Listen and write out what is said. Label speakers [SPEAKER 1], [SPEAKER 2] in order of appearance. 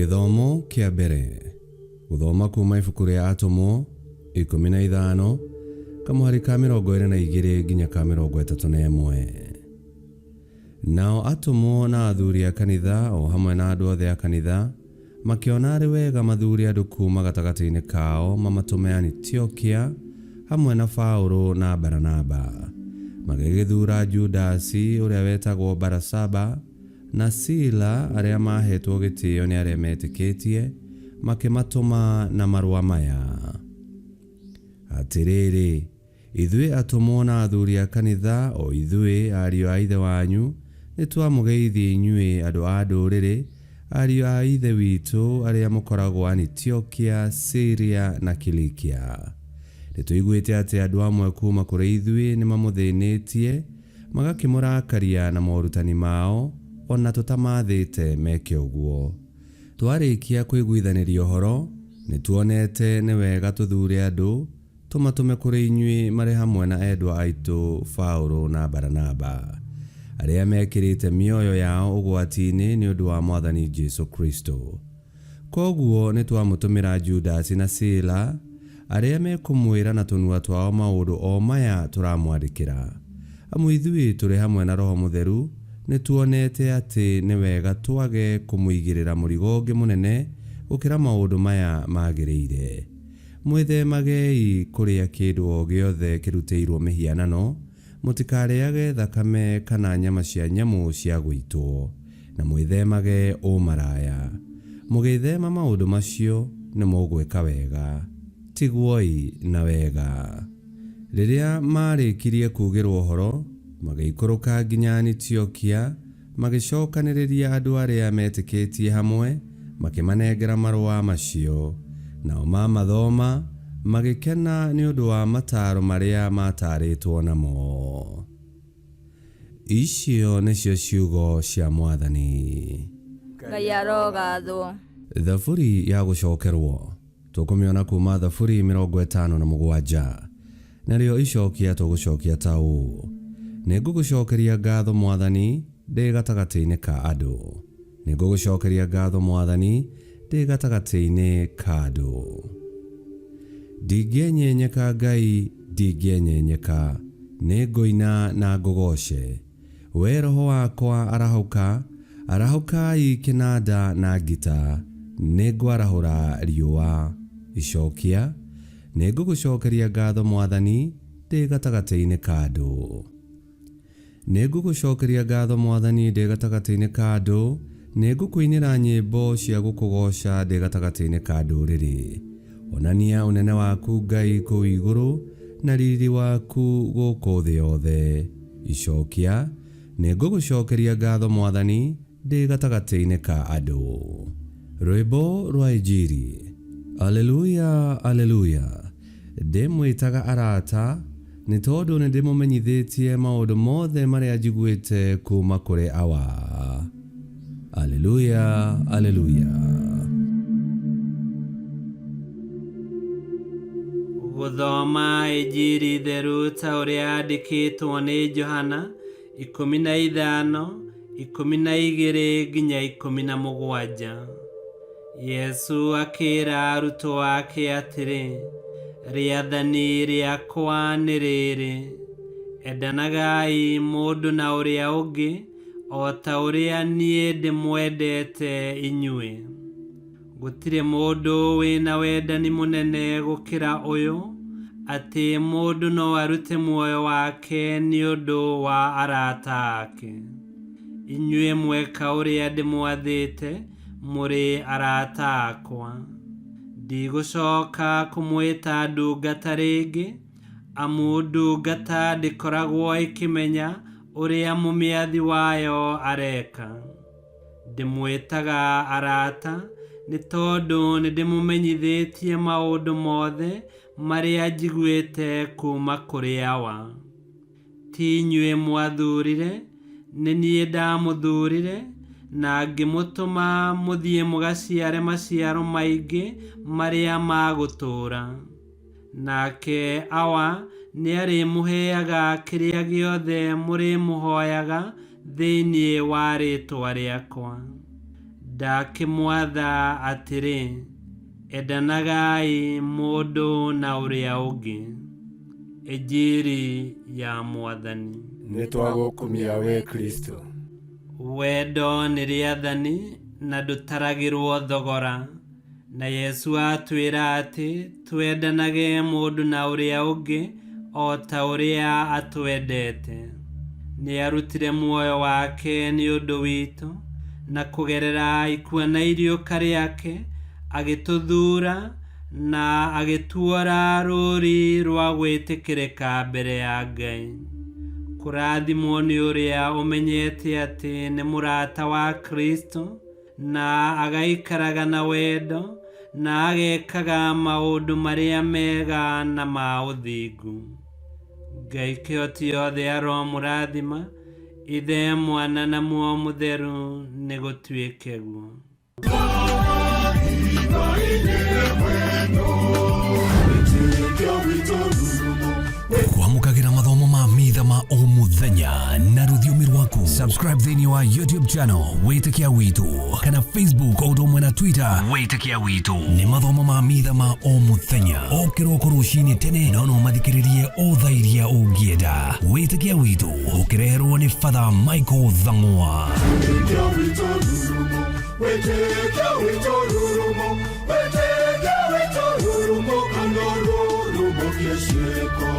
[SPEAKER 1] Gĩthomo kĩa mbere. Gũthoma kuma ibuku rĩa Atũmwo 15 kamũhari ka 22 nginya ka 31. Nao atũmwo na athuri a kanitha o hamwe na andũ othe a kanitha makĩona arĩ wega mathuure andũ kuuma gatagatĩ-inĩ kao mamatũme Anitiokia hamwe na Paũlũ na Baranaba. Magĩgĩthuura Judasi ũrĩa wetagwo Barasaba, na Sila arĩa maaheetwo gĩtĩo nĩ arĩa meetĩkĩtie, makĩmatũma na marũa maya. Atĩrĩrĩ, ithuĩ atũmwo na athuri a kanitha, o ithuĩ ariũ a Ithe wanyu, nĩtwamũgeithia inyuĩ andũ a Ndũrĩrĩ, ariũ a Ithe witũ arĩa mũkoragwo Anitiokia, Siria, na Kilikia. Nĩtũiguĩte atĩ andũ amwe kuuma kũrĩ ithuĩ nĩmamũthĩnĩtie, magakĩmũrakaria na morutani mao, o na tũtamaathĩte meke ũguo. Twarĩkia kũiguithanĩria ũhoro, nĩtuonete nĩ wega tũthuure andũ, tũmatũme kũrĩ inyuĩ marĩ hamwe na endwa aitũ Paũlũ na Baranaba, arĩa mekĩrĩte mĩoyo yao ũgwati-inĩ nĩ ũndũ wa Mwathani Jesũ Kristũ. Kwoguo nĩtwamũtũmĩra Judasi na Sila, arĩa mekũmwĩra na tũnua twao maũndũ o maya tũramwandĩkĩra. Amu ithuĩ tũrĩ hamwe na Roho Mũtheru nĩtuonete atĩ nĩ wega twage kũmũigĩrĩra mũrigo ũngĩ mũnene gũkĩra maũndũ maya magĩrĩire. Mwĩthemagei kũrĩa kĩndũ o gĩothe kĩrutĩirwo mĩhianano, Mũtikarĩage thakame kana nyama cia nyamũ cia gũitwo, na mwĩthemage ũmaraya. Mũgĩĩthema maũndũ macio, nĩmũgwĩka wega. Tigwoi na wega. Rĩrĩa maarĩkirie kuugĩrwo ũhoro, magĩikũrũka nginya Anitiokia, Magĩcokanĩrĩria andũ arĩa metĩkĩtie hamwe, makĩmanengera marũa macio. Nao maamathoma, magĩkena nĩ ũndũ wa mataaro marĩa maataarĩtwo namo. Icio nĩcio ciugo cia Mwathani.
[SPEAKER 2] Ngai arogathwo.
[SPEAKER 1] Thaburi ya gũcokerwo. Tũkũmĩona kuuma Thaburi 57. Narĩo icokia tũgũcokia ta ũũ, Nĩngũgũcokeria ngatho Mwathani, ndĩ gatagatĩ-inĩ ka andũ. Nĩngũgũcokeria ngatho Mwathani, ndĩ gatagatĩ-inĩ ka andũ. Ndingĩenyenyeka Ngai, ndingĩenyenyeka, nĩngũina na ngũgooce. Wee roho wakwa arahũka, arahũkai kĩnanda na ngita, nĩngwarahũra riũa. Icokia, Nĩngũgũcokeria ngatho Mwathani, ndĩ gatagatĩ-inĩ ka andũ. Nĩngũgũcokeria ngatho Mwathani, ndĩ gatagatĩ-inĩ ka andũ, nĩngũkũinĩra nyĩmbo cia gũkũgooca ndĩ gatagatĩ-inĩ ka ndũrĩrĩ. Onania ũnene waku Ngai kũu igũrũ, na riri waku gũkũ thĩ yothe. Icokia, Nĩngũgũcokeria ngatho Mwathani, ndĩ gatagatĩ-inĩ ka andũ. Rwĩmbo rwa Injiri. Aleluya, Aleluya. Ndĩmwĩtaga arata, nĩ tondũ nĩndĩmũmenyithĩtie maũndũ mothe marĩa njiguĩte kuuma kũrĩ Awa. Aleluya, Aleluya.
[SPEAKER 3] Gũthoma Injiri theru ta ũrĩa yandĩkĩtwo nĩ Johana 15, 12 nginya 17. Yesu akĩra arutwo ake atĩrĩ, Rĩathani rĩakwa nĩ rĩrĩ, endanagai mũndũ na ũrĩa ũngĩ o ta ũrĩa niĩ ndĩmwendete inyuĩ. Gũtirĩ mũndũ wĩ na wendani mũnene gũkĩra ũyũ, atĩ mũndũ no arute muoyo wake nĩ ũndũ wa arata ake. Inyuĩ mweka ũrĩa ndĩmwathĩte, mũrĩ arata akwa. Ndigũcoka kũmwĩta ndungata rĩngĩ, amu ndungata ndĩkoragwo ĩkĩmenya ũrĩa mũmĩathi wayo areka. Ndĩmwĩtaga arata, nĩ tondũ nĩndĩmũmenyithĩtie maũndũ mothe marĩa njiguĩte kuuma kũrĩ Awa. Ti inyuĩ mwathuurire, nĩ niĩ ndamũthuurire, na ngĩmũtũma mũthiĩ mũgaciare maciaro maingĩ marĩa ma gũtũũra. Nake Awa nĩarĩmũheaga kĩrĩa gĩothe mũrĩmũhoyaga thĩinĩ wa rĩĩtwa rĩakwa. Ndakĩmwatha atĩrĩ, endanagai mũndũ na ũrĩa ũngĩ. Injiri ya Mwathani.
[SPEAKER 4] Nĩ twagũkumia we Kristo.
[SPEAKER 3] Wendo nĩ rĩathani na ndũtaragĩrwo thogora, na Yesu atwĩra atĩ twendanage mũndũ na ũrĩa ũngĩ o ta ũrĩa atwendete. Nĩarutire muoyo wake nĩ ũndũ witũ, na kũgerera ikua na iriũka rĩake agĩtũthuura na agĩtuora rũũri rwa gwĩtĩkĩrĩka mbere ya Ngai. Kũrathimwo nĩ ũrĩa ũmenyete atĩ nĩ mũrata wa Kristo na agaikaraga na wendo na agekaga maũndũ marĩa mega na ma ũthingu. Ngai kĩhoti yothe aromũrathima, Ithe, Mwana na Muoyo Mũtheru, nĩ gũtuĩke guo.
[SPEAKER 5] Kwamũkagĩra mathomo ma mitha ma o mũthenya na rũthiomi rwaku. Subscribe thĩinĩ wa YouTube channel Wĩtĩkia Witũ kana Facebook o ũndũ ũmwe na Twitter Wĩtĩkia Witũ. Nĩ mathomo ma mitha ma o mũthenya o kĩroko rũcinĩ tene, no no mathikĩrĩrie o thaa iria ũngĩenda. Wĩtĩkia Witũ ũkĩreherwo nĩ Father Michael Thang'wa.
[SPEAKER 6] Wĩtĩkia witũ rurumo, wĩtĩkia witũ rurumo, kana rurumo kĩciĩko.